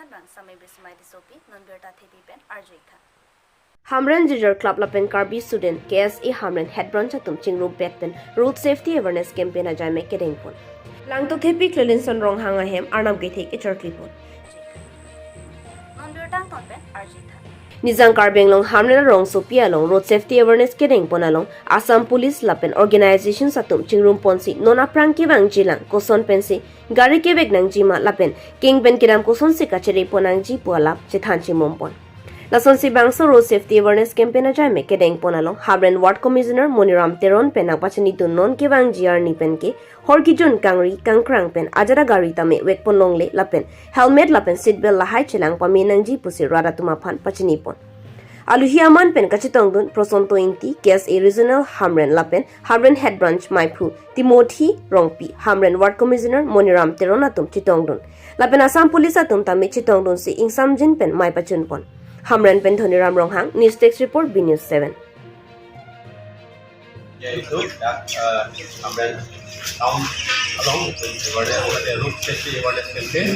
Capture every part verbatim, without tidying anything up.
Bang Samai Bismai Tissopi, non birta thepi pen arju-ik tha. Hamren Jujor Club lapen Karbi Student K S A Hamren Head Branch atum chingrumpet pen Road Safety Awareness Campaign ajaime kedengpon. Langtuk thepi Clelinson Ronghang ahem arnam kethe kecharklipon. Non birta angton pen arju-ik tha. Nijang Karbi Anglong Hamren arongsopi along Road Safety Awareness kedengpon along Assam Police lapen organizations atum chingrumponsi non aphrang kevangjilang koson pensi gari kevek nangjima lapen keng pen kedam kosonsi kacherepon nangji pu alap chethan chimompon. Lasonsi bangso Road Safety Awareness Campaign ajaime kedengpon along Hamren Ward Commissioner Moniram Teron pen nangpachinidun non kevangji arni penke hor kijun kangri kangkrang pen ajat agari tame vekpon longle lapen helmet lapen seat belt lahai chelang pame nangji pusi rat atum aphan pachinipon. Aluhi aman pen kachetongdun Prosonto Ingti, K S A Regional Hamren lapen Hamren Head Branch maiphu Timothy Rongpi, Hamren Ward Commissioner Moniram Teron atum chetongdun. Lapen Assam Police atum tame chetongdunsi ingsamjin pen mei pachunpon. Hamren pen Dhoniram Ronghang, News Desk Report, B News seven. Yaitu, ya, eh, Hamren Town along, awareness, eh, Road Safety Awareness Campaign,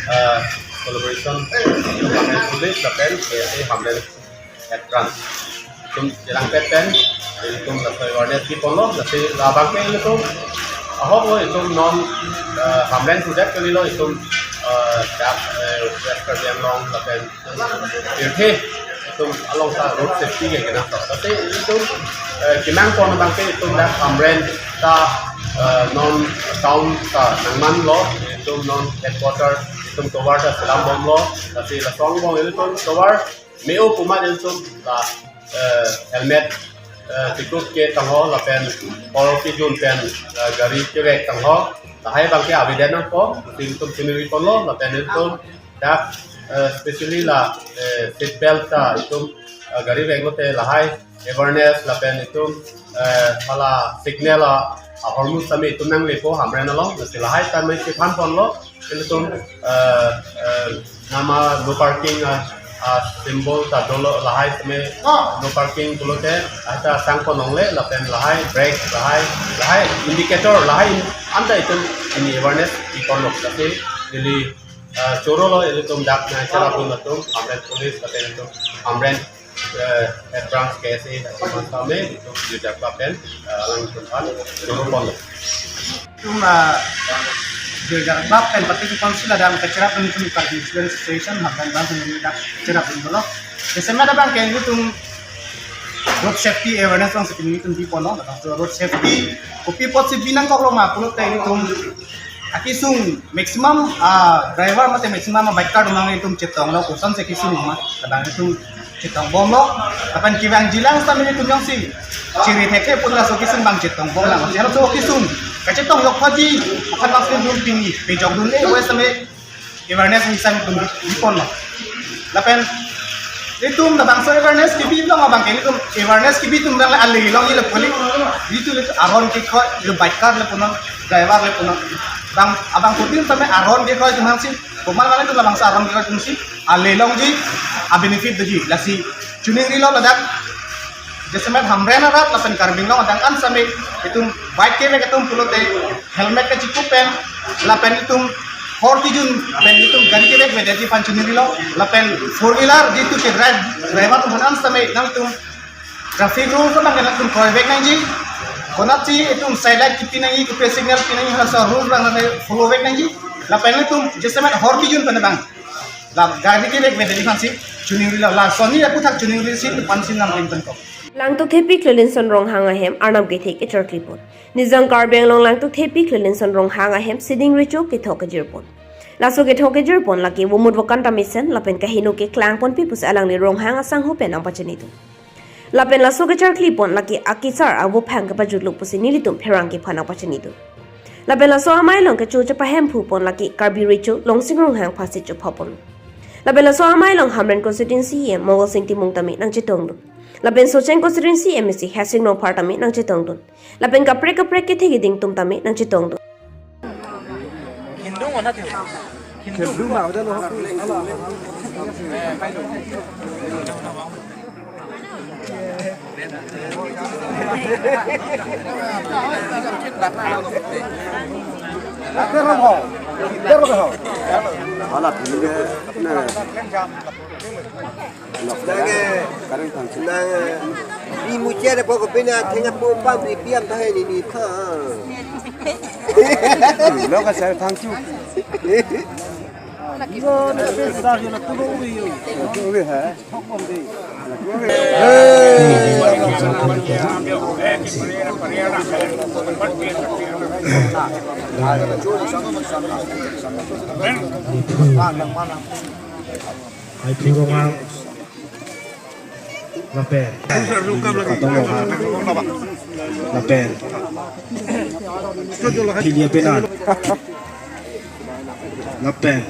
eh, collaboration, Hamren Police, lapen, eh, Hamren Head Branch. Itum chelangpet pen, itum laso awareness keponlo, lasi labangke itum, ahok lo itum non, eh, Hamren sudet kalilo itum, eh, dak, eh, West Karbi Anglong, lapen pirthe itum along ta road safety ke kena to. Tapi itum, eh, kemangpon abangke itum dak Hamren ta, eh, non town ta nangmanlo, itum non headquarter, itum tovar ta selam bomlo, tapi laso angbong itum tovar me-o puma itum la, eh, helmet, eh, chikup ke tangho lapen hor kijun pen, eh, gari kevek tangho. Lahai abangke avedet nangpo, itum chiningriponlo, lapen itum dak, eh, specially la, eh, seat belt ta itum, eh, gari veklote lahai awareness lapen itum, eh, hala signal a, ahormu sami itum nanglepo Hamren along, lasi lahai tame chephanponlo, itum, eh, eh, nama no parking, eh, eh, symbol ta dolo lahai tame no parking pulote, ata sangpon longle, lapen lahai brake, lahai, lahai indicator, lahai in-, anta itum ini awareness iponlo, lasi neli, eh, chorolo, itum dak nangcherapdun atum, Hamren Police, lapen itum Hamren, eh, Head Branch K S A, itum tame, itum Jujor Club pen, eh, alangtum aphan choroponlo. Itum, ah, Jujor Club pen participant sila dam kacherapdun itum Karbi Student Association, Hamren abang sendiri dak cherapdunlo. Jasemet abangke itum road safety awareness alongsi itum biponlo, lapen road safety kopi apotsi binangkoklo ma pulote itum akesung maximum, ah, driver mate maximum, ah, biker atum abang itum chetonglo, kosonsi akesung ma, kadang itum chetongbomlo, lapen kevangjilang sitame itum jongsi chere thekthe pu laso akesung abang chetongbomlang. Laso akesung kachetong jokphaji aphan langsung itum pini pejokdunle, wes sitame awareness angsong itum biponlo. Lapen itum labangso awareness kebi long abangke itum awareness kebi atum abang ale longji le poli. Itum le aron kekroi, le biker le punon, driver le punon. Bang abang putin sitame aron kekroi atum abangsi, komat mane itum labangso aron kekroi atumsi ale longji, a-benefit doji. Lasi chiningrilo ladak. Jasemet Hamren arat lapen Karbi Anglong adang an sitame itum bike kevek atum pulote helmet kachikup pen, lapen itum hor kijun pen itum gari kevek vedetji aphan chiningrilo, lapen four wheeler jitu ke drive, driver atum aphan an sitame nangtum traffic rules abang nangtum kroivek nangji, konatsi itum side light kepi nangji, kopi signal pi nangji, halaso rules abang nangtum followvek nangji, lapen itum jasemet hor kijun pen abang la gari kevek vedetji aphansi chiningrilo, lasonsi aputhak chiningrisi itum aphansi nangtum pen kok. Langtuk thepi Clelinson Ronghang ahem arnam kethe kecharklipon. Nijang Karbi Anglong langtuk thepi Clelinson Ronghang ahem siding recho kethok kejirpon. Laso kethok kejirpon lake vomut vokan ta mesen lapen kaheno keklangponpi pusi alangli Ronghang asangho pen nangpachinidun. Lapen laso kecharklipon lake akesar avophang kepajutlo pusi nelitum pherangke aphan nangpachinidun. Lapen laso amei along kecho chepahemphupon lake Karbi recho Longsing Ronghang aphansi chophapon. Lapen laso amei along Hamren constituency E M Mongol Sing Timung tame nangchetongdun. Lapen Socheng constituency M A C Hasing Rongphar tame nangchetongdun. Lapen kaprek kaprek kethe keding atum tame nangchetongdun. Hala phi le, na. Nang, eh, nang, eh, imuchia de poko pina thenga po pam ni piam ta he ni ni tha. Lo ka sar thang chu. Lo na pe sa yo na tu lo wi yo. Tu wi ha. Thok pon di. Hai phu Ronghang. Lapen. Katong Ronghang. Lapen. Philia penan. Lapen.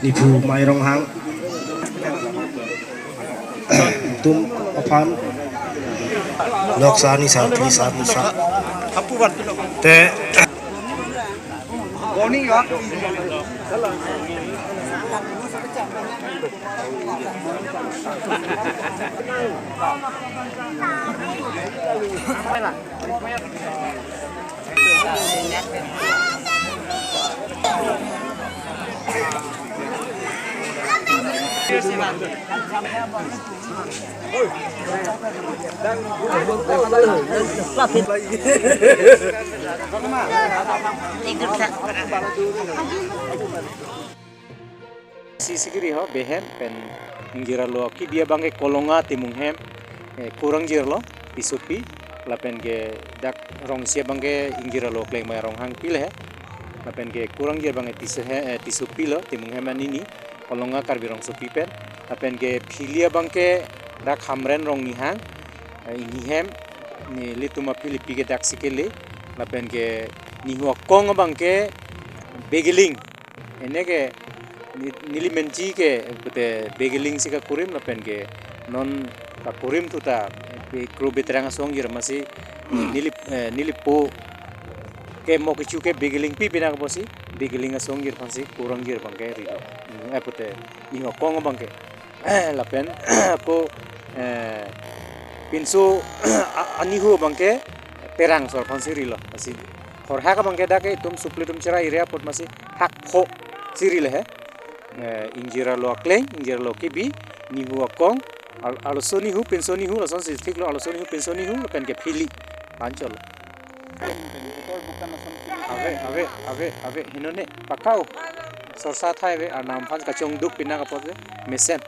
Niphu Mai Ronghang. Tum aphan. Lok sa ni sa, phli sa ni sa. Te. Si sikiri ho behem pen ingjir alo kebi abangke Kolonga Timung hem, eh, kurang jirlo Tissopi, lapen ke dak rongsi abangke ingjir alo Klengmai Ronghangpi le he, lapen ke kurang jir abangke Tisso he, eh, Tissopi lo Timung hem anini, Kolonga Karbi Rongsopi pen, lapen ke philia abangke dak Hamren Rongnihang, eh, ini hem, nelitum aphilipi ke dak si kele, lapen ke nihu akong abangke Begiling. Ene ke ni-, neli menji ke pute Begiling si kakurim lapen ke non kakurim thu ta be-, kro beterang asong jir masi neli, eh, neli po ke mo kechu ke Begilingpi pina ke posi Begiling asong jir aphansi kurang jir abangke rilo. Hmm, eh, pute nihu akong abangke. Eh, lapen ko, eh, pinso a-, anihu abangke Perangsor aphansi rilo. Asi horhak abangke dak ke itum Suplitumchera area apot masi hakpho si rilo he. Eh, ingjir alo akleng, ingjir alo kebi, nihu akong, al-, arloso nihu, pinso nihu, lasonsi thiklo arloso nihu, pinso nihu, lapen ke phili. Panchol. Ave, ave, ave, ave, hinone, pakau. Sorsa thai ave, arnam aphan kachongduk pina ke apot ave, mesen.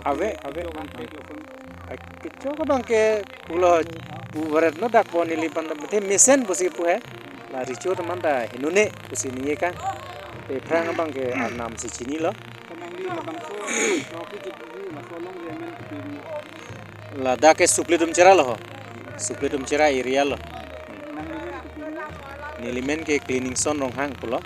Ave, ave. Ai, kechok abangke pulo uvaret no dak pon neli pan te mesen pusi pu he. La richo teman ta hinone pusi niye ka. Te phrang abangke arnam si chinilo. Ladak ke Suplitumchera lo ho. Suplitumchera area lo. Neli men ke Cleaningson Ronghang pulo.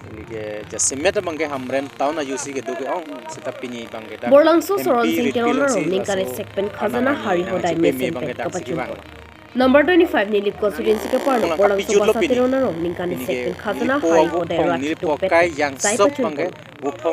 Neli ke jasemet abangke Hamren town ajusi kedo ke-ong. Seta pini abangke dak Borlangso M P Soronsing Ritpi Teron Longsi arong ningkan laso isek pen khajana anang hari anang hodai chipe me mesen abangke pen dak si kapachun kevang. Number twenty-five Nilip Kosurin si keparlo Borlangso Basa Teron arong ningkan isek pen khajana hari hodai rat chituk pen sai pachun kevang.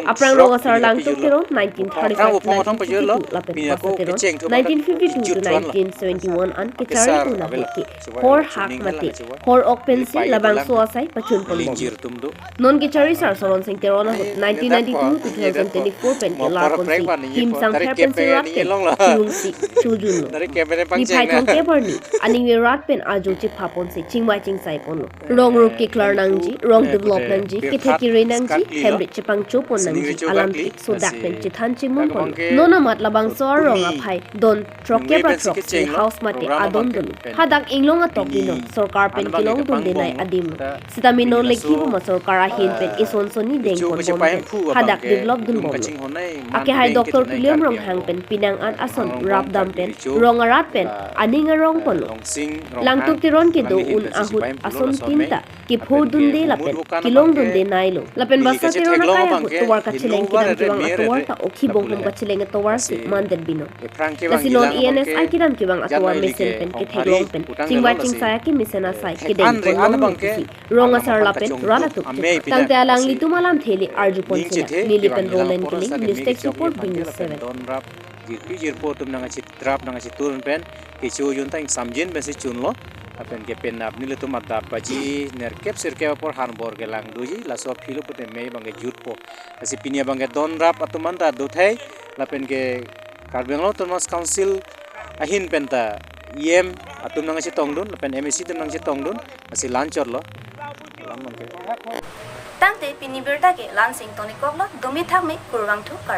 Aphrang Rongasar Langtuk Teron nineteen thirty-five nineteen fifty-two lapen Basa Teron nineteen fifty-two to nineteen seventy-one an kechari pon ahut ke hor hak mate hor ok pensi labangso asai pachun pon bom. Non kechari sar Soronsing Teron ahut nineteen ninety-two to two thousand twenty-four pen kelar ponsi himsang pher pensi rat pen chirungsi chojunlo. Niphai thomkep arni aningve rat pen ajo chepha ponsi chingvai chingsai ponlo. Rong rup keklar nangji, rong develop nangji, kethe kere nangji, hem rit chepangcho pon nangji alam tik so dak pen chethan chimum ponlo. Non amat labangso arong aphai don throkkep ra throksi house mate adon dolo. Hadak inglong atok pinon sorkar pen kelong dundenei adim lo. Sitame non lekhi boma sorkar ahin pen ison soni deng pon bom pen hadak develop dun bomlo. Akehai Doctor William Ronghang pen pinang an ason rapdam pen rong arat pen aning arong ponlo. Langtuk Teron kedo un ahut ason tin ta kepho dunde lapen kelong dunde neilo. Lapen Basa Teron akai ahut tovar kacheleng kedam kevang atovar ta okhi bonghom kacheleng atovar si mandet binong. Lasi non E N S I kedam kevang atovar mesen pen ketheklong pen chingvai chingsai akemesen asai kedeng pon longlo pusi Rongasar lapen rat atum chepha. Tangte alanglitum alamthe le arju pon sela. Neli pen Roland Killing, News Desk Report, B News seven. Jirpi jirpo atum nangkachitrap nangkachitur pen kecho jun ta ingsamjin pensi chunlo. Lapen ke penap nelitum adap baji nerkep sirkep apor hanbor kelang doji, laso aphi lo pute mei abang ke jutpo. Lasi pini abang ke don rap atum anta dothei, lapen ke Karbi Anglong Autonomous Council ahin penta E M atum nangchetongdun, lapen M A C atum nangchetongdun, lasi la-anchotlo. Lam abang ke. Tangte pini birta ke la-an si ingtonikoklo, dumi thakme, kurvangthu, kardom.